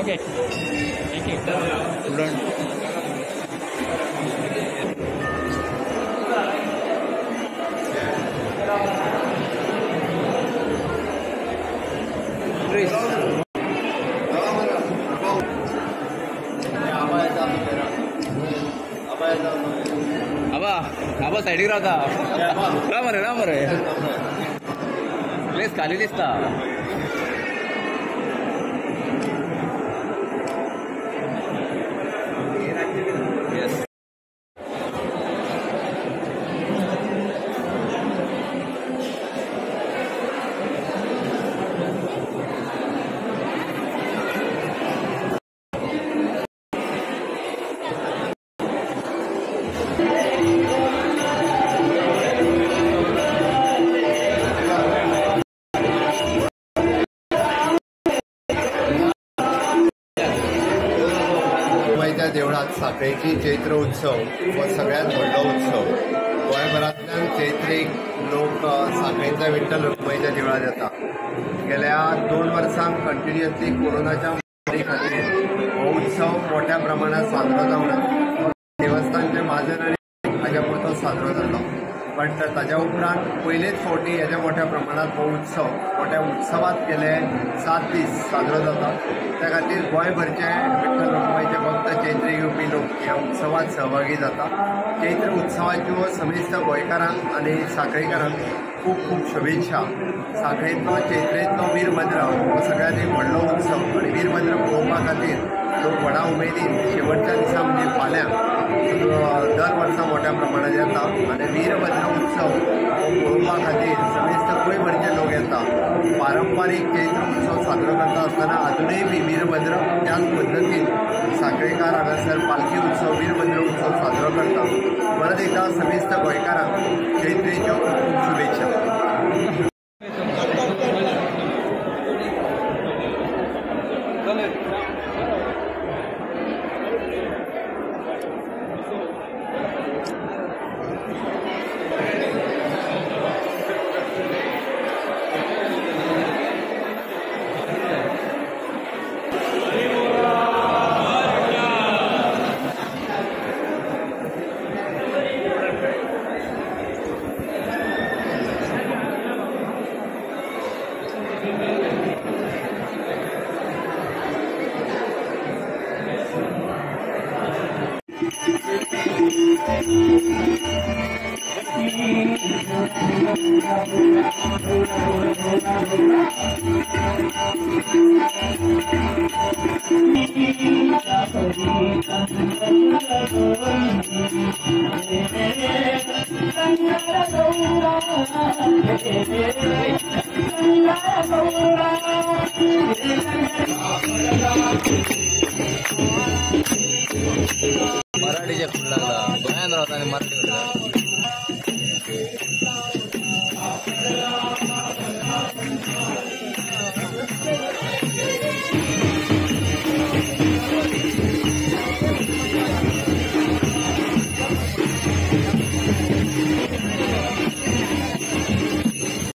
Okay, thank you. आबा आबा सायडीक रावता. राव मरे, राव मरे, प्लेस खाली दिसता. देवळात साखळेची चैत्र उत्सव हो सगळ्यात व्हडलो उत्सव. गोंयभरांतल्यान चैत्रीक लोक साखळेंतल्या विठ्ठल रुक्माईच्या देवळात येता. गेल्या 2 वर्सांक कंटिन्युअसली कोरोनाच्या महामारी खातीर हो उत्सव मोठ्या प्रमाणात साजरो जावना. देवस्थानचे म्हाजन आनी हाज्या पुरतो साजरो जालो, पण ताज्या उपरांत पयलेच फावटी हेज्या मोठ्या प्रमाणात हो उत्सव मोठ्या उत्सवात गेले 7 दीस साजरो जाता. त्या खातीर गोंयभरचे विठ्ठल रुक्माईचे भक्त चैत्री येवपी लोक ह्या उत्सवात सहभागी जाता. चैत्र उत्सवाच्यो समेस्त गोंयकारांक आनी साखळीकारांक खूब खूब शुभेच्छा. साखळेंतलो चैत्रेंतलो वीरभद्र हो सगळ्यात एक व्हडलो उत्सव आनी वीरभद्र पळोवपा खातीर लोक व्हडा उमेदीन शेवटच्या दिसा म्हणजे फाल्यां दर वर्सा मोठ्या प्रमाणात येता आनी वीरभद्र उत्सव पळोवपा खातीर समेस्त गोंयभरचे लोक येता. पारंपारीक चैत्र उत्सव साजरो करता आसतना अजुनूय बी वीरभद्र त्याच पद्दतीन साखळेकार हांगासर पालखी उत्सव वीरभद्र उत्सव साजरो करता. परत एकदा समेस्त गोंयकारांक चैत्रेच्यो खूब शुभेच्छा. Gowra.